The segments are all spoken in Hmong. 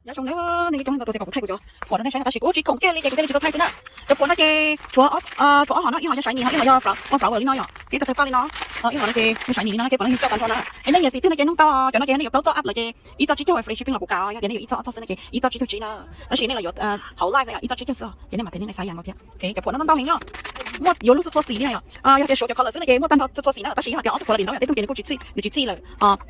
Nyob zoo na, nej coob leej ntau tus tias kom kuv thaij kuv cov phuam rau nej saib na, tab sis kuv tsis khoom kiag li ces kuv thiaj li tsis tau thaij xwb na. Cov phuam no ces tshuav ob hom no, ib hom yog saiv nis, hos ib hom yog frost, frost flower li no yom, ces tau tawg faj li no. Ib hom no ces yog saiv nis li no ces puav leej yog xauj tag nrho na. Es nej nyiam xim twg no ces nug tau, cov no ces nej yuav plaub txoj app lawm ces ib txoj tsib caug free shipping los kuv kav, yog tias nej yuav ib txoj, ob txoj xwb no ces ib txoj tsib caug tsib na. Tab sis nej los yuav hauv live no yom, ib txoj tsib caug xwb, ces nej mam them nej xaiv yam nkaus thiab. Cov phuam no ntau ntau heev li, muaj yuav lub txhua txhua xim li na yom. Yog tias suav cov color xwb no ces muaj tag nrho txhua txhua xim na, tab sis yog tias ob tug color no yom, tej tug ces nws kuj tsis txhij, nws tsis txhij lawm.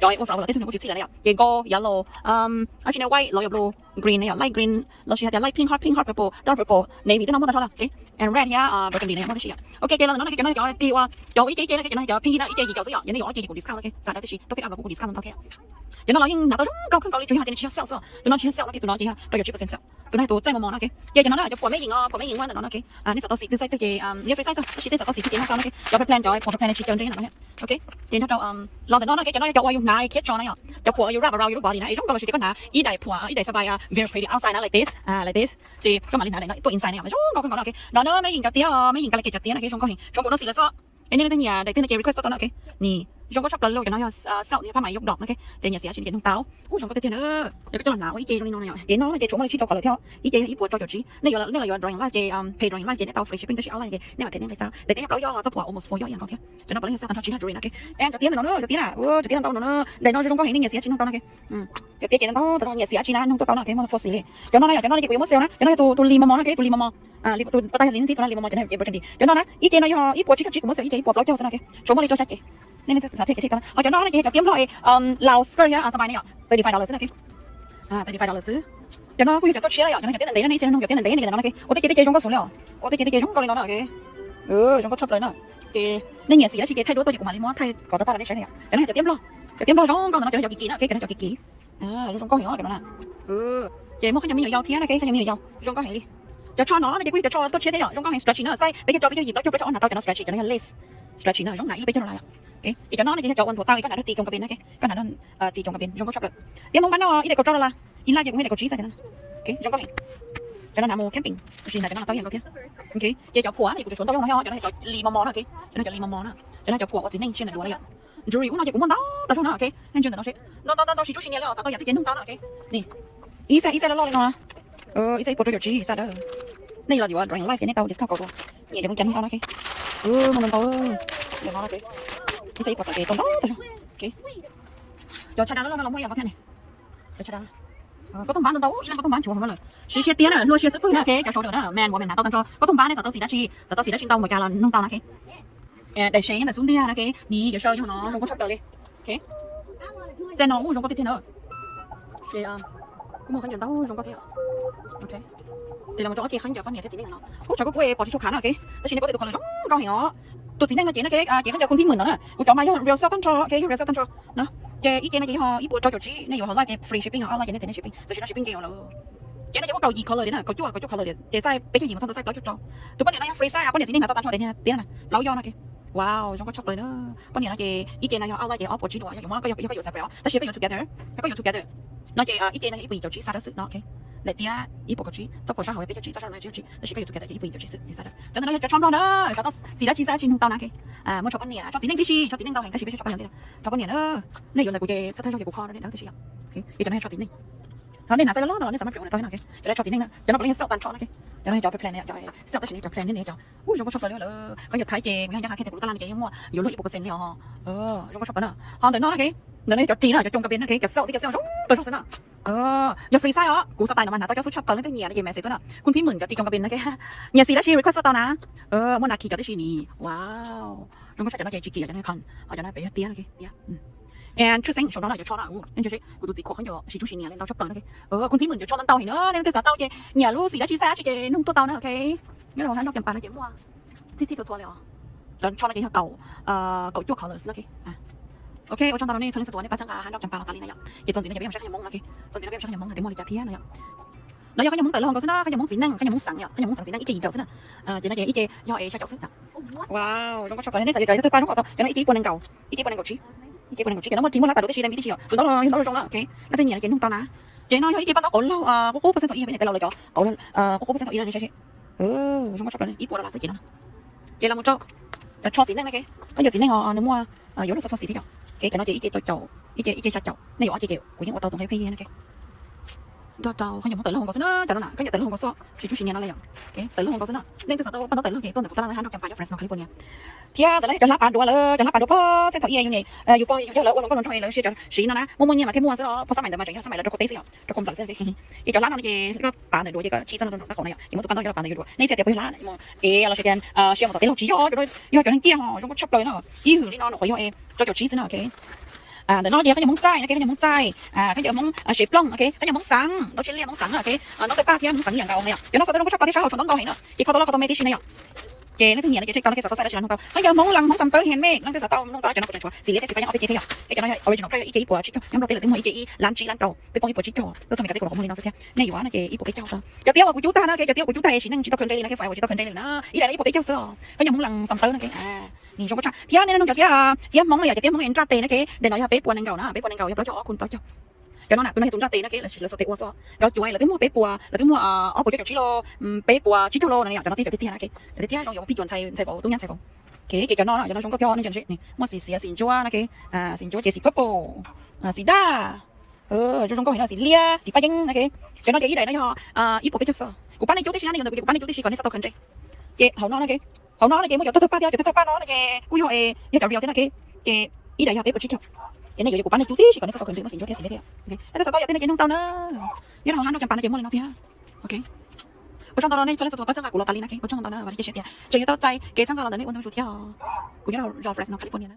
Cov frost flower los tej tug nws kuj tsis txhij lawm na yom, ces gold, yellow, ab tsi ne, white los yog blue, green na yom, light green los sis hais tias light pink, hot pink, hot purple, dark purple, navy tej no muaj tag nrho lawm, ok. And red thiab burgundy na yom, muaj tab sis yom. Ok, ces los no ces cov no yog cov free, uas cov ib ce ib ce no ces cov no yog pheej yig na, ib ce yim caum xwb yom, yog nej yuav ob ce yim kuv discount na, ok, xav dawb tab sis tuaj pick up los kuj kuv discount ntau thiab. Cov no los yeej hnav tau zoo nkauj kawg nkaus li, tsuas yog hais tias nws tsis yog sale xwb, tus no tsis yog sale no, ces tus no tsis yog phev xeem sale, tus no hais tus txaij mos mos no, ok. Ces cov no na cov phuam mej yim, phuam mej yim ua ntawm no na, ok. Nej xav tau xim twg xaiv twg ces, yog free size xwb, tab sis nej xav tau xim twg ces nug tau no, ok. Cov phuam plan, cov phuam plan tsis caw nreb no. Ok, ces nrog rau los ntawm no na, ok, cov no yog cov uas yus hnav khiab tso na yom, cov phuam uas yus wrap around yus lub body na, es zoo nkauj los sis tias koj hnav ib daim phuam, ib daim xab pais, very pretty outside na, like this, like this, ces koj mam li hnav daim no tuaj inside na yom, zoo nkauj kawg nkaus no, ok. No na mej yim cov tiab, mej yim kab li kev cov tiab na, ok, zoo nkauj heev, tshuav npaum no xim lawm xwb. Es nej leej twg nyiam daim twg no ces request tuaj tau na, ok. Nws zoo nkauj tshaj plaws li, cov no yog silk, nws yog phab mais yooj dom na, ok. Ces nyiam xim dab tsi no ces nug tau. Ub, zoo nkauj tiag tiag na. Yog koj coj los hnav ua ib ce zoo li no na yom, ces no no ces tshuav muaj li tsib rau color thiab, ib ce yog ib puas rau caum tsib, nej yuav, nej los yuav Drawing Life ces pay Drawing Life ces nej tau free shipping, tab sis online ces nej mam them nej nqi xav. Daim tiab yog plaub yob, txoj phuam almost four yob yam nkaus thiab. Cov no puav leej yog xauj tag nrho tsib na jewelry na, ok. And cov tiab ntawm no na, cov tiab na, cov tiab ntau no na, daim no zoo nkauj heev, nej nyiam xim dab tsi nug tau na, ok. Cov tiab ces ntau tag nrho, nyiam xim dab tsi na nug tuaj tau na, ok, muaj txhua xim li. Cov no na yom, cov no ces kuv yuav muab sale na, cov no yog tus, tus lis mos mos na, ok, tus lis mos mos, tus pas tas yog lis ntxib, tus no lis mos mos, cov no yog burgundy. Cov no na, ib ce no yog ib puas tsib caug tsib, kuv muab sale ib ce ib puas plaub caug xwb no, ok. Tshuav muaj li rau xya ces. Nej, nej xav thiab ces tau na. Ho cov no no ces yog cov tiab nplog es, laus skirt thiab xab pais ne yom, thirty five dollars xwb no, ok. Thirty five dollars xwb. Cov no kuj yog cov tuaj tshiab na yom, cov no yog cov tiab ntev ntev na, nej tsis nug cov tiab ntev ntev ne, cov no na, ok. Ua tej ce tej ce zoo nkauj xwb li os, ua tej ce tej ce zoo nkauj li no na, ok. Zoo nkauj tshaj plaws na. Ces nej nyiam xim dab tsi ces thaij duab tuaj ces kuv mam li muab thaij kom tau tag rau nej saib na yom. Cov no yog cov tiab nplog, cov tiab nplog zoo nkauj ntawm no, cov no cov kim kim na, ok, cov no cov kim kim. Zoo nkauj heev os cov no na. Ces muaj khaub ncaws me nyuam yaus thiab na, ok, khaub ncaws me nyuam yaus zoo nkauj heev li. Cov tsho no no ces kuj yog cov tsho tuaj tshiab thiab yom, zoo nkauj heev, stretchy na, size peb caug rau peb caug yim plaub caug rau caum ob hnav tau cov no stretchy, cov no yog lace stretchy na, zoo hnav ib lub peb caug dollar yom. Ok, ces cov no no ces yog cov uas nthuav tau koj hnav rau ris coom kas pes na, ok, koj hnav rau ris coom kas pes zoo nkauj tshaj plaws. Tiab Hmoob npab no ib daim kaum rau dollar, ib lab ces kuv muab ib daim kaum tsib xwb cov no. Ok, zoo nkauj heev. Cov no hnav mus camping, tab sis hnav cov no tau yam nkaus thiab. Ok, ces cov phuam no ces kuv tsuas tshuav ntau yam no, cov no yog cov lis mos mos na, ok, cov no cov lis mos mos na, cov no cov phuam uas txiv neej siab nws duav na yom. Jewelry ub no ces kuv muaj ntau tag zog na, ok, nej ntsia ntawm no seb, ntau ntau ntau ntau tsis tsub siab nyiam li os, xav tau yam twg ces nug tau na, ok. Nim, ib size ib size loj loj li no, ib size ib puas rau caum tsib size dawb. Nej los yuav Drawing Life ces nej tau discount kaum dua. Nyiam cov no cas nug tau na, ok. Muaj ntau ntau, ntawm no no ces ib size ib puas rau ces tau ntau tag zog. Ok, cov chaw da loj loj no los muaj yam nkaus thiab ne. Cov chaw da, koj tug npab ntau ntau, ib leeg koj tug npab nchuav hauv no lawm. Siv siab tiag na, hlua siab xwb pwg na, ok, cov shoulder na, man woman hnav tau tag nrho. Koj tug npab nej xav tau xim dab tsi, xav tau xim dab tsi ntau npaum cas los nug tau na, ok. Daim sev nyob ntawm xub ntiag na, ok, nim cov saw nyob hauv no zoo nkauj tshaj plaws li. Ok, xaj no ub zoo nkauj tiag tiag na. Ces kuj muaj khaub ncaws ntau zoo nkauj thiab. Ok, ces los mus rau ob ce khaub ncaws poj niam thiab txiv neej no. Ub, tshav kub kub es pom tsis tshua khav na, ok, tab sis nej pom tej tus color zoo nkauj heev os. Tus txiv neej no ces na, ces khaub ncaws kun phib mws no na, kuv cov mas yog real silk tag nrho, ok, yog real silk tag nrho na. Ces ib ce no ces yog ib puas rau caum tsib, nej yuav hauv live ces free shipping, online ces nej tem nej shipping, tab sis no shipping ke yuav lawm. Ces no ces muaj kaum yim color li na, kaum cuaj, kaum cuaj color li, ces size peb caug yim mus txog ntawm size plaub caug rau. Tus poj niam no yog free size, poj niam txiv neej hnav tau tag nrho daim niag tiab na, plaub yoj no ces. Wow, zoo nkauj tshaj plaws na. Poj niam no ces ib ce no yog outlet ces ob puas tsib dua, yog yuav muab koj, yog koj yuav separate os, tab sis koj yuav together, koj yuav together. No ces ib ce no yog ib puas yim caum tsib size dawb xwb no, ok. Daim tiab ib puas kaum tsib, txoj phuam sab hauv peb caug tsib, txoj sab no peb caug tsib, tab sis koj yuav together ces ib puas yim caum tsib xwb size dawb. Cov ntawm no yog cov tshob nplog na, xav tau xim dab tsi size dab tsi nug tau na, ok. Muaj tsho poj niam, tsho txiv neej tib si, tsho txiv neej ntau heev tab sis peb tsho poj niam li, tsho poj niam na. Nej yuav ntawm kuv ces thawj thawj zaug ces kuv kho rau nej dawb tib si yom. Ces cov no yog tsho txiv neej. Ho nej hnav size loj loj no nej xav maj pem ua tau no, ok. Cov no tsho txiv neej na, cov no puav leej yog silk tag nrho no, ok. Cov no yog cov plan ne, cov silk tab sis ne cov plan ne ne cov. Ub, zoo nkauj tshaj plaws li lawm. Koj yuav thaij ces kuv yog ncaj qha kiag tias kuv lub tab laj no ces yeej muaj yuav luag ib puas percent li os. Zoo nkauj tshaj plaws na. Ho ntawm no na, ok, ntawm no yog cov ris na, cov coom kas pes na, ok, cov silk thiab cov silk zoo tag zog xwb na. Yog free size os, kuv xav tais no mas hnav tau cov xub tshaj plaws, leej twg nyiam no ces message tuaj na. Kun phib mws cov ris coom kas pes na, ok. Nyiam xim dab tsi request tuaj tau na. Muaj nas khi cov tib si ni. Wow, zoo nkauj tshaj, cov no ces tsis kim, cov no khon, ho cov no pem yog tiab no, ok, tiab. And tshwj xeeb saum no no cov tsho na, kuv tus txiv khuam khaub ncaws siv tsub siv nyiam li ntau tshaj plaws no, ok. Kun phib mws cov tsho ntau ntau heev na, nej leej twg xav tau ces nyiam lub xim dab tsi size dab tsi ces nug tuaj tau na, ok. Nyob rau hab nroj Cas Pas no ces muaj txhij txhij txhua txhua li os. Cov tsho no ces yog kaum, kaum cuaj colors no, ok. Ok, ua tsaug ntau rau nej txhua leej txhua tus nej pab txhawb nqa hab nroj Cas Pas los tas li na yom. Ces txuas ntxiv no ces peb yuav mus saib khaub ncaws Hmoob no, ok. Txuas ntxiv no peb mus saib khaub ncaws Hmoob hais tias muaj li cas thiab no yom. No yog khaub ncaws Hmoob tawm los nkaus xwb na, khaub ncaws Hmoob txiv neej, khaub ncaws Hmoob xeev yom, khaub ncaws Hmoob xeev txiv neej ib ce yim caum xwb na. Ces no ces ib ce yog xya caum xwb yom. Wow, zoo nkauj tshaj plaws, nej xav yuav cov yog twg pab zoo kom tau, cov no ib ce ib puas nees nkaum, ib ce ib puas nees nkaum tsib, ib ce ib puas nees nkaum tsib, cov no muaj ris muaj hlab tas dua tib si, dai me tib si os, tus ntau los yog ntau zoo na, ok. Leej twg nyiam no ces nug tau na. Ces no yog ib ce pab ntau qub laug, qub qub percent tau ib, peb niam tais laus lawv cov qub qub percent tau ib no nej saib seb. Zoo nkauj tshaj plaws, ib puas dollar xwb ces no. Ces los mus rau cov tsho txiv neej na, ok. Khaub ncaws txiv neej os, nws muaj yuav luag txhua txhua xim thiab yom. Ok, cov no ces ib ce rau caum, ib ce ib ce xya caum, nej yuav ob ce ces kuv yeej ua tau tus nqe pheej yig na, ok. Nrog rau khaub ncaws Hmoob tawm lub hauv nkaus xwb na, cov no na khaub ncaws tawm lub hauv nkaus xwb, tsis tsub siv nias no li yom. Tawm lub hauv nkaus xwb na. Nej twg xav tau paj ntaub tawm lub ces tuaj ntawm kuv tab laj hab nrog Cam Pas nyob Fresno, California. Thiab ntawm no yog cov hlab pav duav lawm, cov hlab pav duav pog txheej thaum ub yus niam yus pog yus yawg lawv ua hluas nkauj hluas nraug lawv siv cov siv no na, muaj muaj nyiaj mas thiaj muaj xwb os, pog xab mais ntawd mas tseem yog xab mais lawv rau kaum teb xwb yom, rau kaum plaws xwb. Ces cov hlab no ces koj pav ntawm duav ces koj khij txoj no rau nraum qab qau na yom, ces muab tus paj ntaub nyob rau pav ntawd yuav duav. Nej txhia tias puas yog hlab, es los sis tias sia mus tom teb los tsis yog, cov no yog cov neeg kiag ho zoo nkauj tshaj plaws na. Ib hwm li no nws qhuav yog es rau caum tsib xwb na, ok. Ntawm no ces khaub ncaws Hmoob txaij, khaub ncaws Hmoob txaij, khaub ncaws Hmoob sev plooj, khaub ncaws Hmoob xav, tau tsis liaj Hmoob xav na, ok. Ntaub tawg paj thiab Hmoob xav ib yam nkaus na yom, cov no xav tau zoo nkauj tshaj plaws thiab sab hauv tshuav ntaub ntau heev na. Ces koj tau loj koj tau me tib si na yom. Ces leej twg nyiam no ces check tau no, koj xav tau size no no tau. Khaub ncaws Hmoob lees Hmoob xav tawb handmade, leej twg xav tau nug tau, cov no kuv tseem tshuav xim liab thiab xim paj yeeb ob peb ce thiab yom. Ces cov no yog original price, ib ce ib puas tsib caug, nyob Nplog teb lawv twb muag ib ce ib lab tsib lab rau, twb poob ib puas tsib caug, twb tau me kav teb kuv los muaj li no xwb thiab. Nej yuav no ces ib puas peb caug xwb. Cov tiab uas kuv cub tag na, cov tiab uas kuv cub tag es sim neej tsis tau khaws nqe li na, kheev fais uas tsis tau khaws nqe li na. Ib daim no ib puas peb caug xwb os, khaub ncaws Hmoob lees xav tawb na, nws zoo nkauj tshaj. Thiab nej nug cov tiab, tiab Hmoob na yom, cov tiab Hmoob es nraj tes na, daim no yog peb puas nees nkaum na, peb puas nees nkaum yog plaub caug ob kun plaub caug. Cov no na tus no yog tus nraj tes na, lawv xav tau tes ua xwb. Cov cuav lawv twb muag peb puas, lawv twb muag ob puas cuaj caum tsib los, peb puas tsib caug los na yom, cov no tiag cov tiag tiag na, cov tiag tiag zoo yuav pij cuas ntxhais ntxhais vauv tub nyab ntxhais vauv. Ces cov no na, cov no zoo nkauj thiab nej ntsia, muaj xim xiav xim ntsuab na, xim ntsuab ces xim purple, xim daj, zoo zoo nkauj heev no, xim liab xim paj yeeb na. Cov no ces ib daim no yog ib puas peb caug xwb. Kuv pab nej cub tib si na, nej yuav ntawm kuv ces kuv pab nej cub tib si kom nej txhob tau khaws nqe. Ces hauv no na, hauv no no ces muaj cov tawg tawg paj thiab, cov tawg tawg paj no no ces kuj yog, yog cov real thiab no, ces ib daim yog peb puas tsib caug. Ces nej yuav kuv pab nej cub tib si kom nej txhob tau khaws nqe, muaj xim ntsuab thiab xim liab thiab. Nej xav tau yam twg no ces nug tau na. Nyob rau hab nrog Cam Pas no ces muaj li no thiab. Ua tsaug ntau rau nej txhua leej txhua tus pab txhawb nqa kuv los tas li na, ua tsaug ntau na, vam thiab cia siab tias tseem yuav tau txais kev txhawb nqa los ntawm nej ua ntej mus thiab. Kuv nyob rau zos Fresno, California na.